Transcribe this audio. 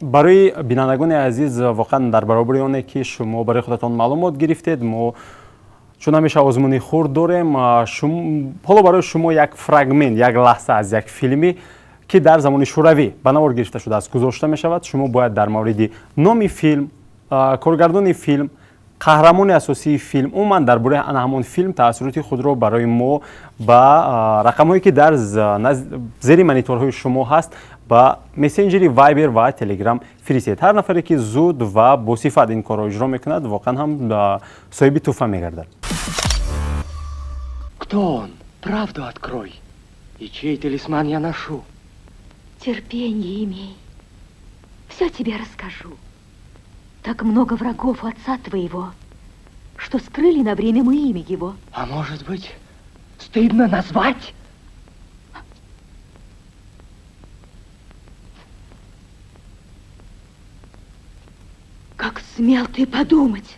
Барои бинандагони азиз, воқеан, дар баробари оне ки шумо барои худатон маълумот гирифтед, мо чун ҳамеша озмуни хурд дорем, ҳоло барои шумо як фрагмент, як лаҳза аз як филме, ки дар замони Шӯравӣ ба навор гирифта шудааст, гузошта мешавад. Шумо бояд дар мавриди номи филм, коргардони филм, қаҳрамони асосии филм, умуман дар бораи ана ҳамон филм таассуроти худро барои мо ба рақамҳое, ки дар зери мониторҳои шумо ҳаст, ба мессенҷери Вайбер ва Телеграм фиристед. Ҳар нафаре, ки зуд ва босифат ин корро иҷро мекунад, воқеан ҳам соҳиби тӯҳфа мегардад. Кто он? Правду открой. И чей талисман я ношу? Терпение имей. Все тебе расскажу. Так много врагов у отца твоего, что скрыли на время мы имя его. А может быть, стыдно назвать? Как смел ты подумать?